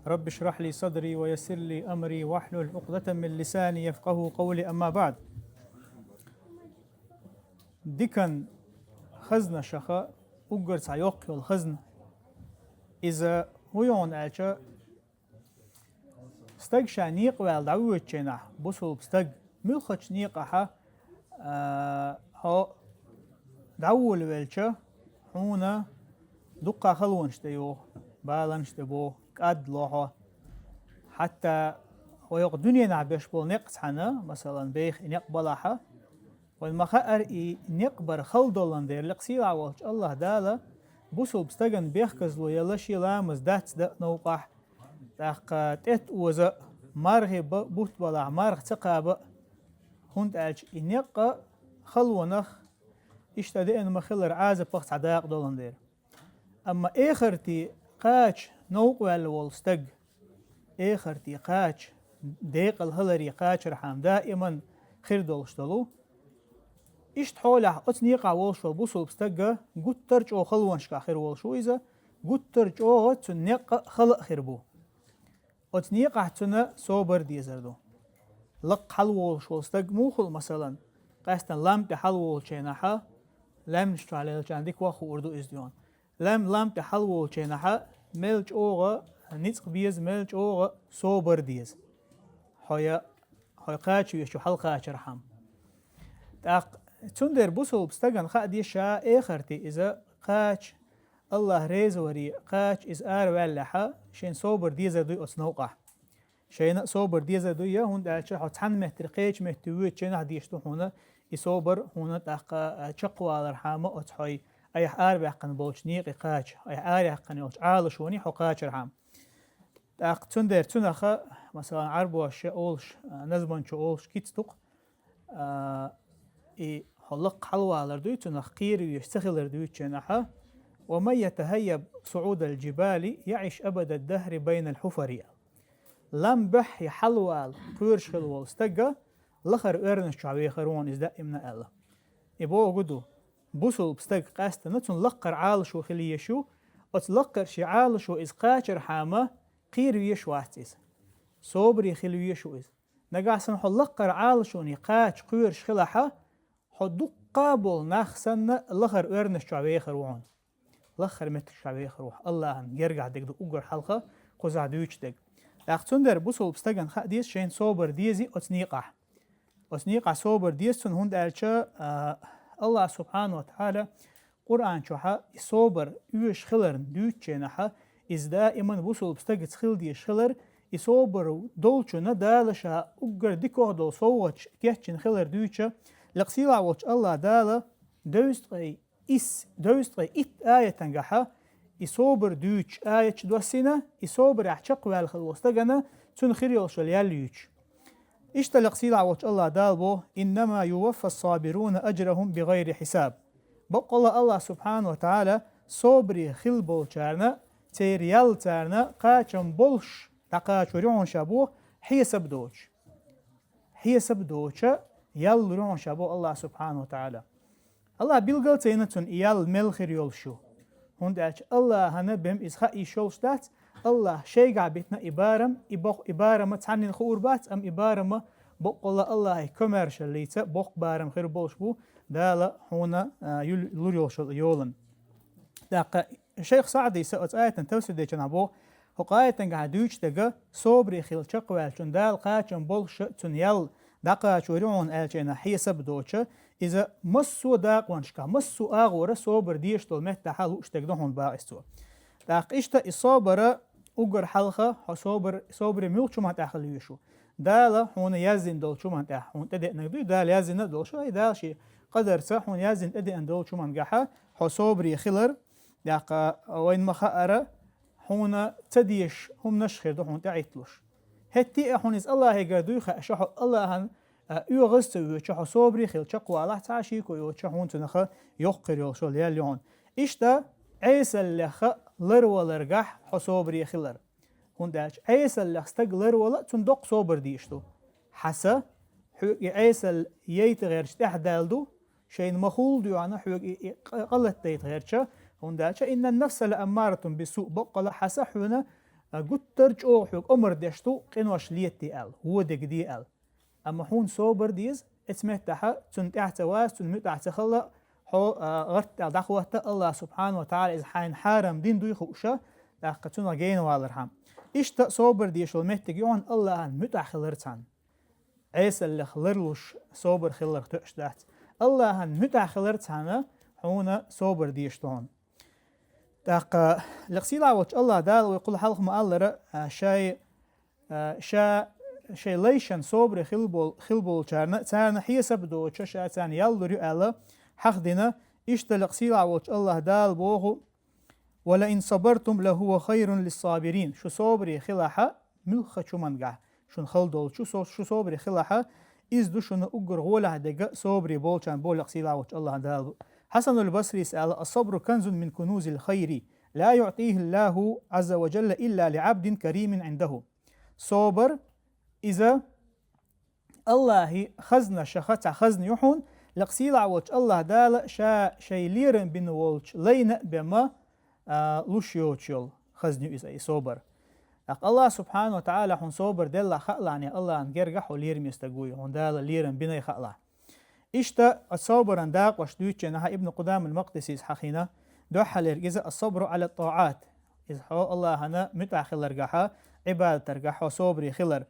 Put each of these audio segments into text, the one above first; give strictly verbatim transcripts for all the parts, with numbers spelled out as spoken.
رب اشرح لي صدري ويسر لي أمري واحلل عقدة من لساني يفقهوا قولي، أما بعد. Дикан хазнашха уггар цхьа йоккха йола хазна. Иза хӀун ю аьлча, стаг ша некъа ваьлла дӀавоьдучу хенахь, бусулба стаг, муьлххачу некъахь а, хьо дӀаволавелча, хьуна дуккха халонаш тӀе йогӀу, баланаш тӀе богӀу, кӀад ло хьо. Хьатта хьо йоккха дуьненахь беш болу некъ цхьаьна, масалан, беха и некъ балахь а, вайн ма хаьара и некъ бар хала долан дера, лекха сийлахь волчу АллахӀ Дала бусулба стагана бехказло яла шен ламаз дац дан а новкъахь, тӀаккха тӀетта оза а, мархи ба-, бутт балахь, марха ца кхаба а, хӀунда аьлча и некъ а халонах, иштта деана ма-хиллара, Ӏазапах цхьа дакъа долан дера. Амма эхарте кхача новкъа ваьлла волу стаг, эхарте кхача, декъала хиларе кхачархьама даиман хир долуш долу. Иштта хьолехь оцу некъахь волуш волу бусулба стага гуттар а чӀогӀа халонашкахь хир волуш ву иза, гуттар а чӀогӀа цуьнан некъ а хала а хир бу. Оцу некъахь цуьнан собар дезар ду. Лакха хьалаволуш волу стаг муха хуьлу, масалан, къаьстина лам тӀе хьалаволучу хенахь, лаьмнаш чохь лелачарна дика ваха хуур ду иза дуьйна. Лам, лам тӀе хьалаволучу хенахь, мел чӀогӀа ницкъ беза, мел чӀогӀа собар деза. Хьо я, хьо кхача везачу хьалакхачархьама. ТӀаккха цундела бусулба стагана хаа деза ша эхарте иза кхача, АллахӀ реза варе кхача иза араваьллехь, шен собар дезар дуй оцу новкъахь. Шайна а собар дезар дуй, хӀунда аьлча хьо цхьана меттера кхечу метте воьдучу хенахь дезаш ду хьуна и собар, хьуна тӀаккха, а, чекхвалархьама оцу хьой айхьа араваьккхина болчу некъе кхача, айхьа араяьккхина йолчу Ӏалашоне хьо кхачархьама. ТӀаккха цундела цунаха, масалан, Ӏарбоша олуш, а, назманчо олуш кица ду-кх, а, и хьо лакха хьалавалар дуй, цунах кхера везаш ца хилар дуьйцучу хенахь, «ومن يتهيب صعود الجبال يعش أبد الدهر بين الحفر». Лам буьххье хьалавала кхоьруш хила волу стага лахара оьрнаш чохь вехар ву хьуна иза даимна аьлла. И бохург ду, бусулба стаг къаьстина цунна лаккхара Ӏалашо хила езаш ю, оцу лаккхара шен Ӏалашо иза кхачархьама кхера везаш вац иза. Собаре хила везаш ву иза. Нагахь санна хьо лаккхара Ӏалашоне кхача кхоьруш хилахь, хьо дуккха а болу нах санна лахара оьрнаш чохь вехар ву хьуна. Лахара меттиг чохь вехар ву хьо. АллахӀан гергахь дерг ду уггар хьалха кхузахь дуьйцуш дерг. ТӀаккха цундела бусулба стагана хаа деза шайна собар дезий оцу некъахь. Оцу некъахь собар деза цунна, хӀунда аьлча, а, АллахӀ субхьанаху ва тахьала Къуръан чохь и собар оьшуш хиларна дуьйцучу хенахь, иза даиман бусулба стагаца хила дезаш хилар, и собар долчунна Дала ша уггар дикох долу совгӀаташ кечйина хилар дуьйцуча, лекха сийлахь волчу АллахӀ Дала девзткъе исс, девзткъе итт аятангахь и собар дуьйцуш аяташ доссийна, и собарехь чекхваьлла хила волу стагана цунна хир йолуш йолу ял юьйцуш. Иштта лекха сийлахь волчу АллахӀ Дала боху: «إنما يوفى الصابرون أجرهم بغير حساب». Баккъалла АллахӀ субхьанаху ва тахьала собаре хила болчарна, церан ял царна кхачам болуш дӀакхачор ю хьуна ша боху, хьесап доцуш. Хьесап доцуш ял лур ю хьуна ша боху АллахӀ субхьанаху ва тахьала. АллахӀа билгал ца йина цунна и ял мел хир йолуш ю. ХӀунда аьлча АллахӀана бен иза хаа йиш йолуш дац, АллахӀа шайгахь битина и барам, и боху, и барама цхьаннина хуур бац, амма и барама баккъалла АллахӀе комаьршаллица боккха барам хир болуш бу Дала хьуна, а, юл-, лур йолуш йолу йолана. ТӀаккха шайх СаӀдис оцу аятан тафсир дечу нахь боху, хӀокху аятангахь дуьйцуш дерг собаре хила чекхваьллачунна Дала кхачам болуш цунна ял дӀакхачор ю хьуна аьллачу хенахь хьесап доцуш, иза массо а дакъонашкахь, массо а агӀора собар дезаш долу меттехь лууш дерг ду хьуна боху иза цо. ТӀаккха иштта и собар уггар хьалха хьо собар, собаре муьлхачу хӀуманна тӀехь хила везаш ву. Дала хьуна яздина долчу хӀуманна тӀехь, хьуна тӀедеанарг дуй, Дала яздина а долуш, ай Дала шен къадарца хьуна яздина тӀедеана долчу хӀумангахь хьо собаре хилар, тӀаккха вайна ма-хаъара, хьуна ца дезаш хӀуманаш хир ду хьуна тӀехӀитталуш. ХӀетте а хьуна иза АллахӀегара дуй хаьа, ша хьо АллахӀан, а, оьгӀаз ца воьдуш, хьо собаре хила чекхвалахь, цхьа а шеко йоцуш хьуна цунах йоккха хир йолуш йолу ял ю хьуна. Иштта Ӏесаллех ларваларгахь хьо собаре хилар. ХӀунда аьлча Ӏесаллех стаг ларвала а цунна доккха собар дезаш ду. Хьан са, хьоьга и Ӏесалла яйта гӀерташ тӀаьхьадаьлла ду, шайна ма-хуьллу дуьхьал хьоьга и, и къа-, къа латадайта гӀерташ, хӀунда аьлча «إن النفس لأمارة بالسوء», баккъалла хьан са хьуна а, гуттар чӀогӀа хьога омра деш ду, къинош летаде аьлла, вон дегде аьлла. Амма хьуна собар деза, эцу меттехьа цунна тӀехь ца ваза, цунна муьтӀахь ца хила, хьо, а, гӀарта тӀехь дӀахӀотта, АллахӀа субхьанаху ва таӀала иза хьайна хьарам дина дуй хууш, тӀаккха цунах генавалархьама. Иштта собар дезаш йола моттиг ю хьуна АллахӀана муьтӀахь хиларца. Ӏесаллех ларлуш собар хиларх тоьаш дац. АллахӀана муьтӀахь хиларца хьуна собар дезаш ду хьуна. ТӀаккха лекха сийлахь волчу АллахӀа Дала вай кхул хьалха ма-аллара, а, шай, а, ша, шайн лайшна собаре хила бол-, хила болчарна, царна хьесап доцуш, ша царна ял лур ю аьлла, хьахдина, иштта лекха сийлахь волчу АллахӀа Дала боху: «Ва ла ин сабартум ла хӀува хайрун лиссабирин». Шу собаре хилахьа, муьлххачу хӀумангахь шуна хала долчу, со-, шу собаре хилахьа, иза ду шуна уггар гӀолехь дерг собаре болчарна, боху лекха сийлахь волчу АллахӀа Дала. Хьасанул Басрис аьлла: «Ас-сабру канзун мин кунузил хайри, ла юӀтихи ЛлахӀу Ӏазза ва жалла илла ли Ӏабдин каримин Ӏиндаху». Собар, иза АллахӀан хазнашах цхьа хазна ю хьуна, лекха сийлахь волчу АллахӀа Дала ша шайн лерам бина волчу лайна а бен ма, а, луш йоцуш йолу хазна ю иза, и собар. ТӀаккха АллахӀа субхьанаху ва таӀала хьуна собар делла хаалахьа, АллахӀан гергахь хьо лераме стаг вуй, хьуна Дала лерам бина хаалахь. Иштта оцу собаран дакъош дуьйцучу хенахь Ибн Къудамал Макъдисис хьахийна, дуьххьарлерг иза ас-сабру Ӏала ттаӀат. Иза хьо АллахӀана муьтӀахь хиларгахьа, Ӏибадатаргахь хьо собаре хилар.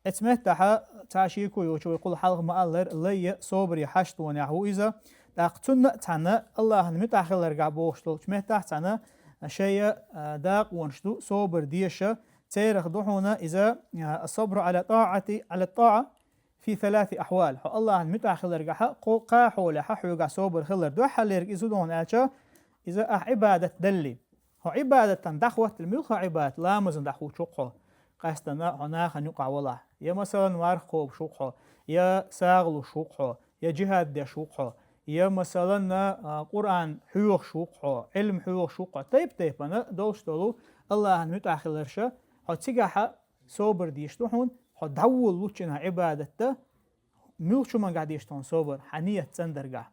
Эцу меттехьа цхьа шеко йоцуш вай кхул хьалха ма-аллара, лай а собаре хьаштонехь ву иза. ТӀаккха цунна а цхьаьна АллахӀана муьтӀахь хиларгахь бохуш долчу меттехь цхьаьна шайн, а, дакъонаш ду собар деша, церах ду хьуна иза, а, ас-сабру Ӏала ттаӀати, Ӏала ттаӀа фи саласи ахьвал. Хьо АллахӀана муьтӀахь хиларгахьа, кхо-, кхаа хьолехьа хьоьгахь собар хилар. Дуьххьарлерг иза ду хьуна аьлча, иза ахь Ӏибадат далле. Хьо Ӏибадатан дӀахӀоттал муьлхха Ӏибадат, ламазан дӀахӀуттуш ву-кх хьо, къаьстина хьо нахана юкъахь валахь, я, масалан, марха кхобуш ву-кх хьо, я сагӀа луш ву-кх хьо, я жихӀад деш ву-кх хьо, я, масалан, а, Къуръан хьоьхуш ву-кх хьо, Ӏилма хьоьхуш ву-кх хьо, тайп-тайпана долуш долу АллахӀана муьтӀахь хиларша, хьо цигахьа собар деш ду хьуна, хьо дӀаволалучу хенахь Ӏибадатта, муьлххачу хӀумангахь деш ду хьуна собар, хьан ният цӀандаргахь.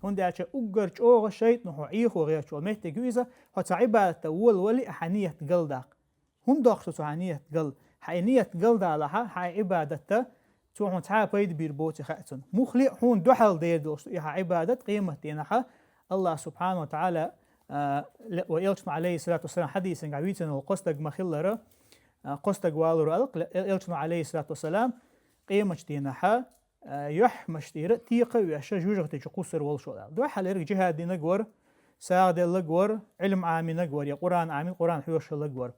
ХӀунда аьлча уггар чӀогӀа шайтӀано хьо Ӏехо гӀерташ волу меттиг ю иза, хьо цхьа Ӏибадатта волавалале а хьан ният галдаккха. ХӀунда доккхуш ду цо хьан ният гал? Хьан и ният галдалахьа, хьан и Ӏибадатта цо хьуна цхьа а пайда бийр боций хаьа цунна. Муххале а хьуна дуьхьал дер долуш ду и хьан Ӏибадат къематдийнахьа, АллахӀ субхьанаху ва таӀала, а, ле-, ва элчано, Ӏалайхиссалату вассалам, хьадисангахь вийцина волу кхо стаг ма-хиллара, а, кхо стаг валур алкъ, ле-, элчано, Ӏалайхиссалату вассалам, къематчу дийнахьа, а, юьхьмаш тӀера текха а веш, жоьжахати чу кхуссур волуш вара аьлла. Дуьххьарлерг жихӀад динарг вара, сагӀа делларг вара, Ӏилма Ӏамийнарг вара, я Къуръан Ӏамийна, Къуръан хьоьшург вара.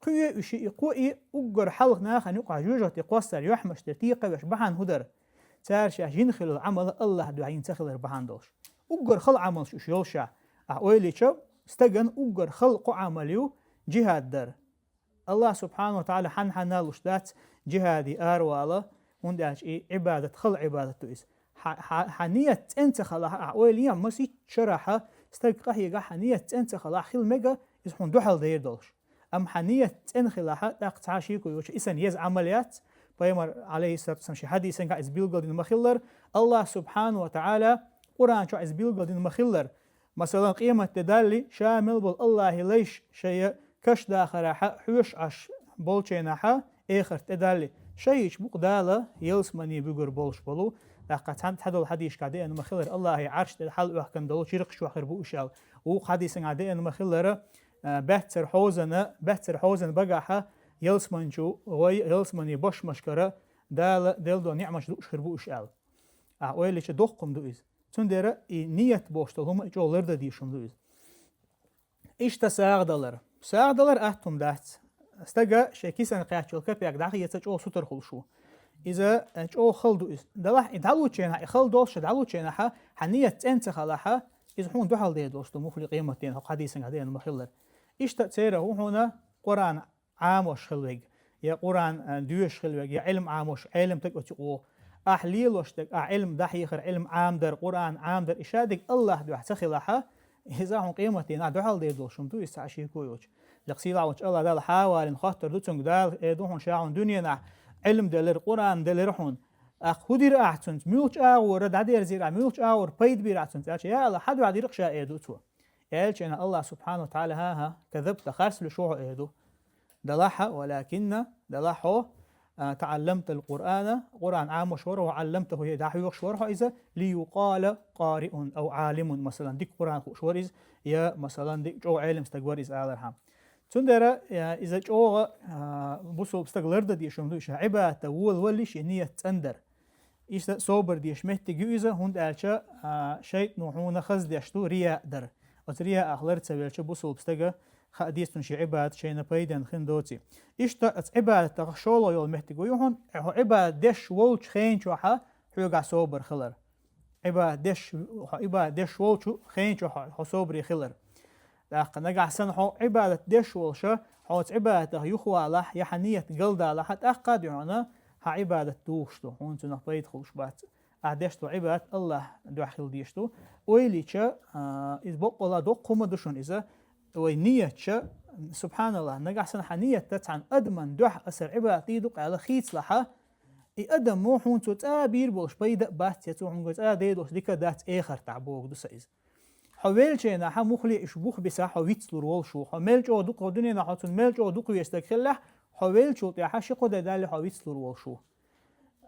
Кхуье уьш и кхо и уггар хьалха нахана юкъахь жоьжахати кхоссар юьхьмаш тӀера текха а веш бахьана хӀун дара? Цара шаьш йина хилла Ӏамал АллахӀан дуьхьа йина ца хилар бахьана долуш. Уггар хала Ӏамалш уьш йолуш а. Ахь ойла йича, стаган уггар хала кхо Ӏамал ю жихӀад дар. АллахӀ субхьанаху ва таӀала хьанна-хьанна луш дац жихӀаде аравала, хӀунда аьлча и Ӏибадат хала Ӏибадат ду иза. Хьан, хьан, хьан ният цӀена ца хилахь, ахь ойла е, масийтта шарахьа стаг къахьегахь, хьан ният цӀена ца хилахь, хила мега иза хьуна дуьхьал дер долуш. Амма хьан ният цӀена хилахьа, тӀаккха цхьа шеко йоцуш, и санна еза Ӏамал яц. Пайхамар, Ӏалайхиссалату вассалам, шен хьадисангахь иза билгалдина ма-хиллара, АллахӀ субхьанаху ва таӀала Къуръан чохь иза билгалдина ма-хиллара. Масалан, къематде далле, ша мел болу АллахӀан лайш шайн каш дахарехьа хьоьшуш Ӏаш болчу хенахьа, эхарт тӀе далле, шайчу букъ Дала ялсамане буьгур болуш болу, тӀаккха цхьаьна цхьадолу хьадисашкахь деана ма-хиллара, АллахӀан Ӏарш тӀе хьала оьхкина долу чиркхаш чохь хир бу уьш аьлла. Вукху хьадисангахь деана ма-хиллара, а, баьццара хьозана, баьццара хьозана багахьа ялсамани чу, гӀой, ялсамане бошмашкара Дала делла долу ниӀматаш дууш хир бу уьш аьлла. Ахь ойла йича, доккха хӀума ду иза. Цундела и ният бохуш долу хӀума и чӀогӀа лардан дезаш хӀума ду иза. Иштта сагӀа далар. СагӀа далар атта хӀума дац. Стага шайн кисана кхаьчча йолу капек дӀахеца чӀогӀа сутара хуьлуш ву. Иза, э, чӀогӀа хала ду иза. Делахь и дӀалучу хенахь, и хала долуш дӀалучу хенахьа, хьан ният цӀена ца хилахьа, иза хьуна дуьхьал дер долуш ду муххале къематдийнахь, хӀокху хьадисангахь деана ма-хиллара. Иштта церах ву хьуна Къуръан Ӏамош хила вег, я Къуръан, а, доьшуш хила вег, я Ӏилма Ӏамош, Ӏелам стаг оцу юкъа ву. Ахь лелош дерг, ахь Ӏилма дӀахьехар, Ӏилма Ӏамадар, Къуръан Ӏамадар, и шадерг АллахӀан дуьхьа ца хилахьа, иза хьуна къематдийнахь дуьхьал дер долуш хӀума ду иза, цхьа а шеко йоцуш. Лекха сийлахь волчу АллахӀ Дала хьавалийна хоттур ду цуьнга, Дала эр ду хьуна ша хьуна дуьненахь Ӏилма делира, Къуръан делира хьуна. Ахь хӀун дира ахь цуьнца, муьлхачу агӀора дӀадерзийра ахь, муьлхачу агӀора пайда бийра ахь цуьнца аьлча, я АллахӀ, хьан дуьхьа дира-кх ша эр ду цо. Аьлча хьуна АллахӀ субхьанаху ва таӀала: «ХӀан-хӀа, казабта, харц луьйш ву хьо», эр ду. Далахьа, ولكن, далахь хьо, а, تعلمت القرآن, Къуръан Ӏамош вара хьо, علمته, я дӀахьоьхуш вара хьо иза, ليقال قارئ أو عالم, масалан, дика Къуръан хууш вара иза, я, масалан, дика чӀогӀа Ӏелам стаг вара иза алархьама. Цундела, а, иза чӀогӀа, а, бусулба стаг лардан дезаш хӀума ду, ша Ӏибадата волавалале ший ният цӀена дар. Иза собар дезаш меттиг ю иза, хӀунда аьлча, а, шайтӀано хьуна хаза деш ду рияъ дар. Оцу рияах лар ца велча, бусулба стага хаа деза цунна ший Ӏибадат шайна пайденна хин доций. Иштта оцу Ӏибадатах шолгӀа йолу меттиг ю хьуна, хьо Ӏибадат деш волчу хен чохь хьоьгахь собар хилар. Ӏибадат деш, хьо Ӏибадат деш волчу хен чохь хьо, хьо собаре хилар. ТӀаккха нагахь санна хьо Ӏибадат деш волуш, хьо оцу Ӏибадатах юхавалахь, я хьан ният галдалахь, тӀаккха а ду хьуна, хьан Ӏибадат духуш ду, хьуна цунах пайда хуьлуш бац. Ахь деш долу Ӏибадат АллахӀан дуьхьа хила дезаш ду. Ойла йича, а, иза баккъалла доккха хӀума ду шуна иза. Вай ниятча, субханаллахӀ, нагахь санна хьан ниятта цхьана адаман дуьхьа аса Ӏибадат дийр ду-кх аьлла хийцалахь, и адамо хьуна цо цкъа а бийр болуш пайда а бац, я цо хьуна цкъа а дер долуш дика а дац эхартахь, бохург ду сан иза. Хьо веллачу хенахь муххале а уьш бух бисахь, хьо вицлур волуш ву. Хьо мел чӀогӀа дукха, дуьненахь хьо цунна мел чӀогӀа дукха везаш стаг хиллехь, хьо веллачул тӀаьхьа ши-кхо де далале хьо вицлур волуш ву.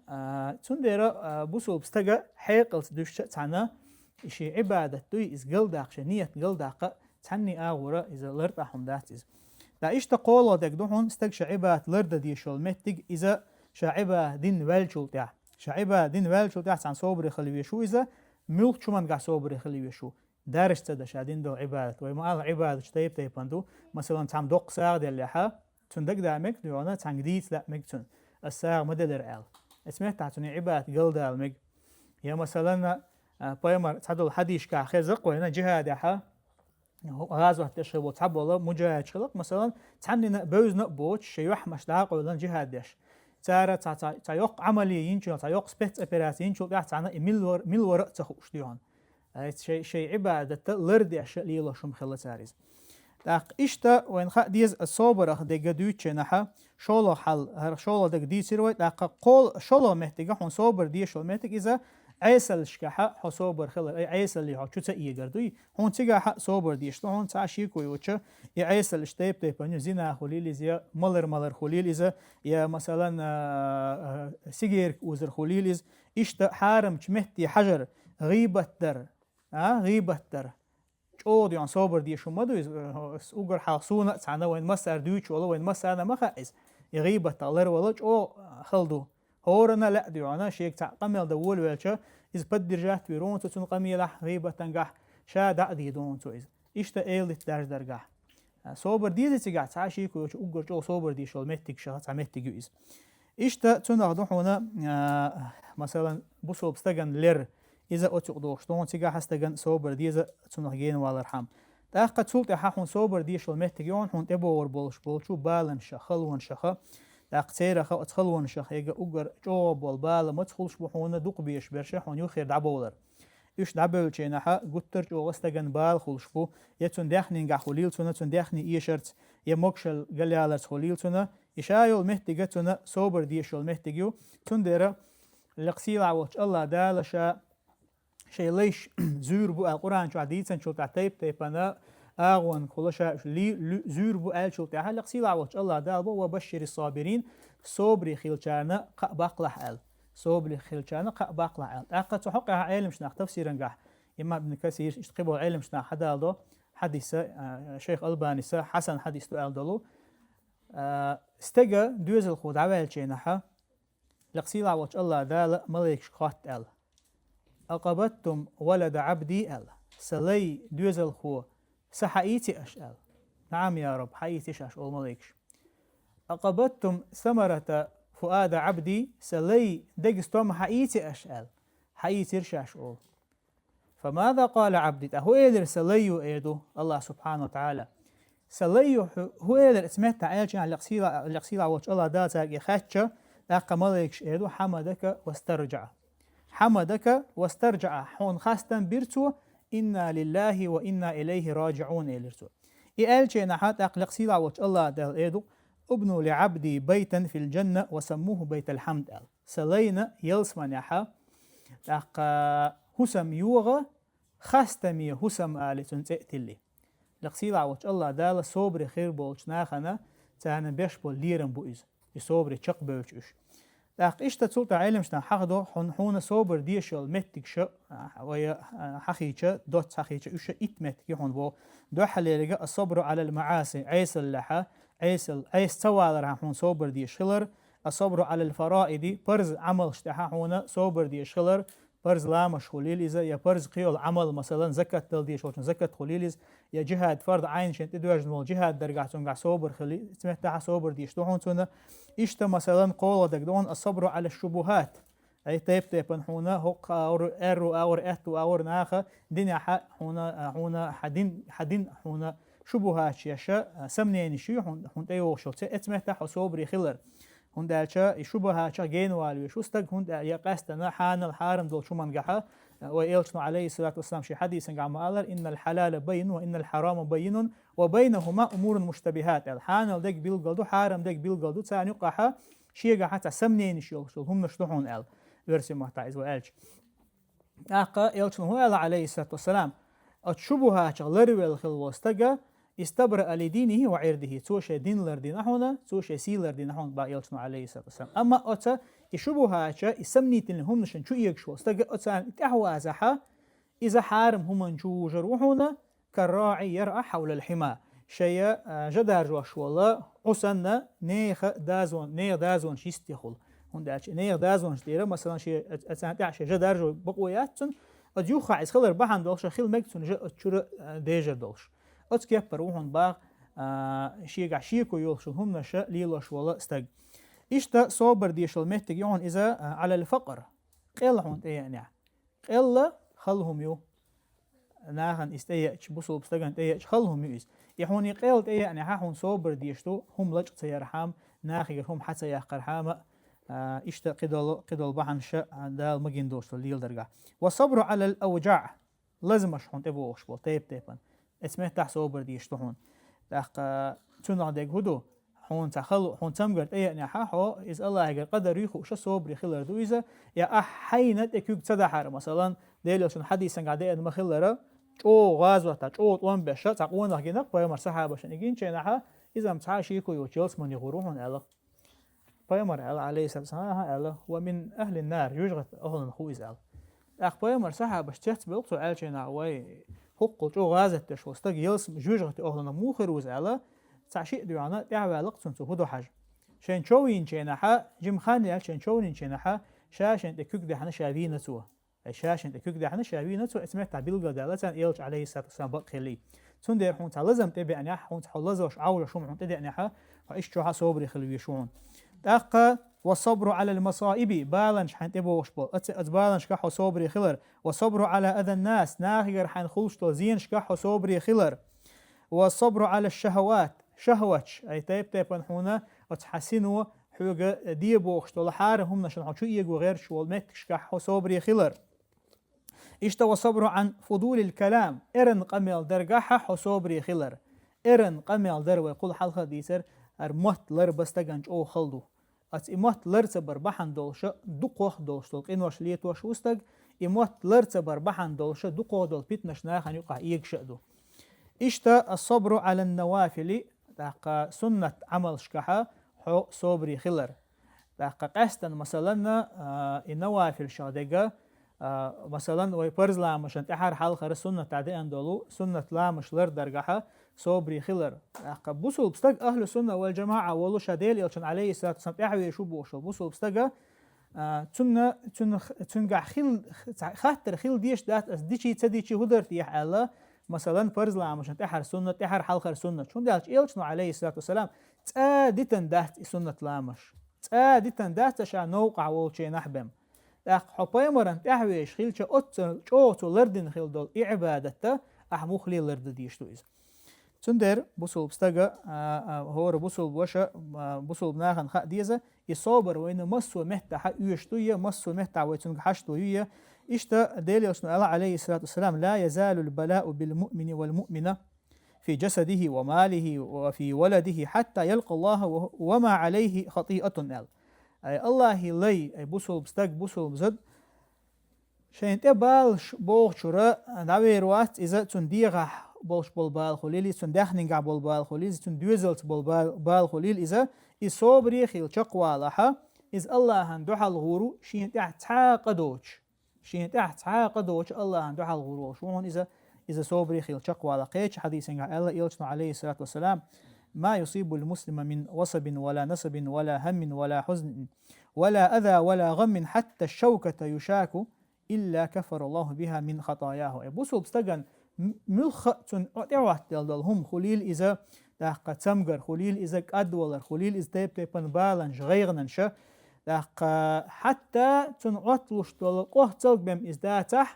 А, цундела, а, бусулба стага хьекъалца дуьстича а цхьана, и ший Ӏибадат дуй, иза галдаккха, шайн ният галдаккха, цхьанний агӀора иза лартӀахь хӀума дац иза. Ткъа иштта кхоалгӀа дерг ду хьуна, стаг шайн Ӏибадат лардан дезаш йолу меттиг, иза шайн Ӏибадат дина ваьллачул тӀаьхьа. Шайн Ӏибадат дина ваьллачул тӀаьхьа цхьана собаре хила везаш ву иза, муьлххачу хӀумангахь собаре хила везаш ву. Даржаш ца дан ша дина долу Ӏибадат. Вай ма-аллара Ӏибадаташ тайп-тайпана ду. Масалан, цхьамма доккха сагӀа деллехь, цунна дагадаа мега, дуьйна, цхьаьнга дийца лаьа мега цунна. Аса сагӀа ма делира аьлла. Эцу меттехь цуьнан Ӏибадат галдала мега. Я, масалан, а, пайхамар цхьадолу хьадисашкахь хеза-кх вайна, джихӀадехь, гӀазот деш хилла болу цхьаболу муджахӀидаш хилла-кх, масалан, цхьаннена а бевзина а боцуш, шайн юьхьмаш дӀа а къевлина джихӀад деш. Цара цхьа, цхьа, цхьа йоккха Ӏамале йинчул, цхьа йоккха спецопераци йинчул тӀаьхьа цхьана и мила вара, мила вара а ца хууш дуьйна. Ай, шай, шай Ӏибадатта лардеш лелош хӀума хилла цара иза. ТӀаккха иштта вайна хаа деза собарах дерг дуьйцучу хенахь, шолгӀа хьал, хӀара шолгӀа дерг дийцира вай, тӀаккха кхол-, шолгӀа меттиг хьуна собар дезаш йолу меттиг иза Ӏесаллашкахь хьо собар хилар, ай, Ӏесалле хьо чу ца эгар дуй, хьуна цигахь а собар дезаш ду, хьуна цхьа а шеко йоцуш, и Ӏесаллаш тайп-тайпана ю, зина хуьлийла иза, я малар-малар хуьлийла иза, я, масалан, а, а, сигерка узар хуьлийла иза, иштта хьарамчу метте хьажар, гӀийбат дар, а, гӀийбат дар. ЧӀогӀа дуьйна собар дезаш хӀума ма ду иза, э, уггар хьалха суна а цхьана, вайна массара дуьйцуш волу, вайна массарна а ма хаьа иза. И гӀийбатах ларвала чӀогӀа хала ду. ХӀоранна а лаьа дуьйна, шега цхьаъ къамел дан волавелча, иза поддержать вийр ву цо цунна къамелехь, гӀийбатангахь, ша дӀа а дийр ду цо иза. Иштта эладита даржа даргахь. А, собар деза цигахь, цхьа а шеко йоцуш, уггар чӀогӀа собар дезаш йолу меттигашах цхьа меттиг ю иза. Иштта цунах ду хьуна, а, масалан, бусулба стагана лер, иза оцу юкъа догӀуш ду хьуна, цигахь а стагана собар деза цунах генавалархьама. ТӀаккха цул тӀаьхьа хьуна собар дезаш йолу меттиг ю хьуна, хьуна тӀебогӀур болуш болчу баланашах, халонашах. ТӀаккха церах, оцу халонашах, ега уггар чӀогӀа болу бала маца хуьлуш бу хьуна, дукха безаш берш хьуна юххера дӀабовлар. Уьш дӀабевллачу хенахь гуттар а чӀогӀа стагана бала хуьлуш бу, я цуьнан даьхнингахь хуьлийла цунна, цуьнан даьхни эшарца, я могушалла галъяларца хуьлийла цунна, и ша йолу меттиг цунна собар дезаш йолу меттиг ю. Цундела лекха сийлахь волчу АллахӀ Дала ша шайн лайш зуьйр бу аьлла Къуръан чохь дийцинчул тӀаьхьа тайп-тайпана агӀонехула ша уьш ли-, лу-, зуьйр бу аьллачул тӀаьхьа лекха сийлахь волчу АллахӀ Дала боху: «Ва башшири ссабирин», собаре хиллачарна кхаъ баккхалахь аьлла. Собаре хиллачарна кхаъ баккхалахь аьлла. ТӀаккха цу хьокъехь Ӏеламчу нах тафсирангахь, имам Ибн Касир, иштта кхиболу Ӏеламчу нах хьадала до, хьадиса, а, шайх Албаниса хьасан хьадис ду аьлла долу. А, стага доьзалхо дӀаваьллачу хенахь, лекха сийлахь волчу АллахӀ Дала малайкашка хотту аьлла: «Акъабадтум валада Ӏабди?» аьлла. «Сан лай доьзалхо, сан хьаийци аша?» аьлла. «НаӀам, я Рабб, хьаийци аша», олу малайкаш. «Акъабадтум самарата фуада Ӏабди?» «Сан лай дега стом хьаийци аша?» аьлла. «Хьаийцира шаьш», олу. «Фамаза къала Ӏабди?» ТӀаккха хӀун элира сан лайо, эр ду АллахӀ субхьанаху ва тагӀала. Сан лайо хӀу-, хӀун элира оцу меттехь аьллачу хенахь, лекха сийла-, лекха сийлахь волчу АллахӀ Дала цаьрга хаттача, тӀаккха малайкаш эр ду: «Хьамадака вастарджаӀа». «Хьамадака вастарджаӀа», хьуна хастам бира цо, «Инна лиллахӀи ва инна илайхӀи раджиӀун», элира цо. И аьллачу хенахь, тӀаккха лекха сийлахь волчу АллахӀ Дала эр ду: «Ибну ли Ӏабди байтан фил джанна ва саммухӀу байтал хьамд», аьлла. Сан лайна ялсаманехь, тӀаккха хӀусам йогӀа, хастаме хӀусам али цунна цӀе а тилли. Лекха сийлахь волчу АллахӀ Дала собаре хир болчу нахана царна беш болу лерам бу иза. И собаре чекхбевлча уьш. ТӀаккха иштта цул тӀаьхьа Ӏеламнаха хьахадо хьуна, хьуна собар дешал меттигаш, а, вай, а, хьахийча, доцца хьахийча, уьш итт меттиг ю хьуна боху. Дуьххьарлерга: «Ас-сабру Ӏалал маӀаси», Ӏесаллехьа, Ӏесал, Ӏеса ца валархьа хьуна собар деш хилар, «Ас-сабру Ӏалал фараиди», парз Ӏамалш тӀехьа хьуна собар деш хилар, парз ламаш хуьлийла иза, я парз кхийолу Ӏамал, масалан, закат дала деш волчун закат хуьлийла иза, я жихӀад, фард Ӏайн шен тӀедоьжна волу жихӀад даргахь цуьнгахь собар хили, цу меттехьа собар деш ду хьуна цунна. Иштта, масалан, кхоалгӀа дерг ду хьуна: «Ас-сабру Ӏала шубухат». Ай тайп-тайпана хьуна хӀокху агӀор, аьрру агӀор, аьтту агӀор наха динехьа хьуна, хьуна хьан дин, хьан дин хьуна шубухаташ еш, сомненеш ю хьуна, хьуна тӀейогӀуш йолу. Цу, эцу меттехь хьо собаре хилар. ХӀунда аьлча и шубухатех генавала веш ву стаг, хӀунда аьлча я къаьстина хьанал, хьарам долчу хӀумангахьа, вай элчано, Ӏалайхиссалату вассалам, шен хьадисангахь ма-аллара: «Иннал хьалала баййинун ва иннал хьарама баййинун ва байнахума умурун муштабихат», аьлла. Хьанал дерг билггал ду, хьарам дерг билггал ду, царна юккъехьа шегахьа цхьа сомненеш йолуш долу хӀуманаш ду хьуна аьлла. Оьрсийн маттахь иза вай аьлча. ТӀаккха элчано хӀун аьлла, Ӏалайхиссалату вассалам: «Оцу шубухатех ларвелла хилла волу стага, истабраа ли динихи ва Ӏирдихи», цо шен дин лардина хьуна, цо шен сий лардина хьуна, боху элчано, Ӏалайхиссалату вассалам. Амма оцу и шубухатех, и сомнительный хӀуманашна чу эгаш волу стага, оцарна тӀаьхьавазахьа, иза хьарам хӀуманна чу вужур ву хьуна, «карраӀи ярӀа хьавлал хьима». Шайн, а, жа даржош волу Ӏу санна, нехан дазон, нехан дазонаш йистехула. ХӀунда аьлча нехан дазонаш тӀера, масалан, шен, а, царна тӀехь шен жа даржо бакъо яц цунна, оцу юххехь иза хилар бахьана долуш хила мега цунна жа оцу чуьра, а, дежар долуш. Оцу кеппара ву хьуна боху, а, шегахь шеко йолуш йолу хӀуманаш лелош волу стаг. Иштта собар дешал меттиг ю хьуна иза, а, Ӏалал факър. Къелла хьуна тӀееанехь. Къелла хала хӀума ю. Нахана иза тӀееача, бусулба стагана тӀееача хала хӀума ю иза. И хьуна и къелла тӀееанехьа, хьуна собар деш ду, хӀума лачкъа ца ярхьама, нахигара хӀума хьа ца яккхархьама, а, иштта кхидолу, кхидолу бахьанаш, а, Дала магийна долуш долу леладаргахь. «Ва сабру Ӏалал авжаӀ», лазамаш хьуна тӀебогӀуш болу тайп-тайпана. Эцу меттахь собар деш ду хьуна. ТӀаккха цунах дерг хӀун ду? Хьуна цхьа хала, хьуна цамгар тӀееанехьа, хьо иза Аллахьигара къадар ю хууш собаре хилар ду иза, я ахь хьайна тӀе куьг ца дахьара, масалан, Делан Элчанан хьадисангахь деана ма-хиллара, чӀогӀа гӀазотехь, чӀогӀа тӀом беш, цхьа къонах гина-кх пайхамар сахьабашна, и гинчу хенахьа, иза-м цхьа а шеко йоцуш ялсамане гӀур ву хьуна аьлла. Пайхамар аьлла, Ӏалайхиссалату вассалам, аьлла: «Ва мин ахлин нар», жоьжахатин охӀланах ву иза аьлла. ТӀаккха пайхамар сахьабаш цецбевлла цо аьллачу хенахь: «Вай, хӀоккхул чӀогӀа гӀазот деш волу стаг ялсам-, жоьжахатин охӀланах муха хир ву иза?» аьлла, цхьа шиъ доьгӀна тӀаьхьаваьлла-кх цунна цо хӀун до хьажа. Шайна чов йинчу хенахьа, жима хан яьлча шайна чов йинчу хенахьа, ша шайна тӀе куьг даьхьна ша вийна цо. Ай, ша шайна тӀе куьг даьхьна ша вийна цо, эцу меттахь билгалдаьлла царна Элча, Ӏалайхиссалату вассалам, бакъ хилий. Цундела хьуна цхьа лазам тӀебеанехь, хьуна цхьа хьо лазош Ӏовжош хӀума хьуна тӀедеанехьа, хьо иштта чохь а собаре хила везаш ву хьуна. ТӀаккха: «Ва сабру Ӏалал масаиби», баланаш хьайна тӀебогӀуш болу, оцу, оцу баланашкахь хьо собаре хилар, «ва сабру Ӏала азан нас», нахигара хьайна хуьлуш долу зенашкахь хьо собаре хилар, «ва сабру Ӏала шахават», шахваташ, ай, тайп-тайпана хьуна оцу хьан сино хьоьга де бохуш долу хьарам хӀуманашна хьо чу эго гӀерташ волу меттигашкахь хьо собаре хилар. Иштта «ва сабру Ӏан фудулил калам», эрна къамел даргахьа хьо собаре хилар. Эрна къамел дар вай кхул хьалха а дийцар, хӀара мотт лар ба стагана чӀогӀа хала ду. Оцу и мотт лар ца бар бахьана долуша дукхох долуш долу къинош летош ву стаг, и мотт лар ца бар бахьана долуша дукхох долу питанаш нахана юкъахь эгаш а ду. Иштта «ас-сабру Ӏалан навафили», тӀаккха суннат Ӏамалшкахьа хьо собаре хилар. ТӀаккха къаьстина, масалан, а, и навафилшах дерг, а, масалан, вай парз ламазшна тӀаьхьара хьалхара суннатехь деана долу суннат ламазаш лардаргахьа собаре хилар. ТӀаккха бусулба стаг, ахлу сунна вал жамаӀа волу, ша Делан Элчанна, Ӏалайхиссалату вассалам, тӀаьхьавезаш ву бохуш волу бусулба стага, а, цунна, цунна х-, цуьнгахь хила, х-, цхьа хаттар хила дезаш дац, ас дичий ца дичий хӀун дара техьа аьлла, масалан, парз ламазшна тӀаьхьара суннат, тӀаьхьара хьалхара суннат. ХӀунда аьлча Элчано, Ӏалайхиссалату вассалам, цкъа а дитина дац и суннат ламазаш. Цкъа а дитина дац ша новкъахь волчу хенахь бен. ТӀаккха хьо пайхамарна тӀаьхьавезаш хилча, оццул чӀогӀа цо лардина хила долу и Ӏибадатта ахьа муххале лардан дезаш ду иза. Цундела бусулба стага, а, а, хӀора бусулба ваша, а, бусулба нахана хаа деза, и собар вайна массо а меттахьа оьшуш ду я, массо а меттахь вай цуьнга хьашт ву я. Иштта Делан Элчано аьлла, Ӏалайхиссалату вассалам: «Ла язалул балаъу бил муъмини вал муъмина фи жасадихи ва малихи ва фи валадихи хьатта ялкъа Аллаха ва, ва ма Ӏалайхи хатиатун», аьлла. Ай, Аллахьи лай, ай, бусулба стаг, бусулба зуда шайна тӀе балаш богӀучуьра дӀавер вац иза, цуьнан дегӀахь болуш болу бала хуьлийла иза, цуьнан даьхнингахь болу бала хуьлийла иза, цуьнан доьзалца болу бала, бала хуьлийла иза, и собаре хилла чекхвалахь, иза Аллахьан дуьхьал гӀур ву, шена тӀехь цхьа а къа доцуш. Шена тӀехь цхьа а къа доцуш Аллахьан дуьхьал гӀур волуш ву хьуна иза, иза собаре хилла чекхвалахь. Кхечу хьадисангахь аьлла элчано, Ӏалайхиссалату вассалам: «ما يصيب المسلم من وصب ولا نصب ولا هم ولا حزن ولا أذى ولا غم حتى الشوكة يشاك إلا كفر الله بها من خطاياه». Э, бусулба стагана м-, муьлхха а цунна тӀехӀоттаделла долу хӀума хуьлийла иза, тӀаккха цамгар хуьлийла иза, кӀадвалар хуьлийла иза, тайп-тайпана баланаш, гӀайгӀанаш, тӀаккха хьатта цунна Ӏотталуш долу къохцалг бен иза дацахь,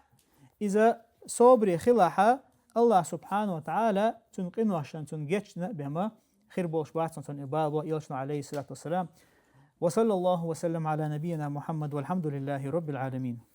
иза собаре хилахь, Аллахь субхьанаху ва таӀала цуьнан къиношна, цуьнан гечдина а бен хир болуш бац цунна и бала, боху элчано, Ӏалайхиссалату вассалам. وصلى الله وسلم على نبينا محمد والحمد لله رب العالمين.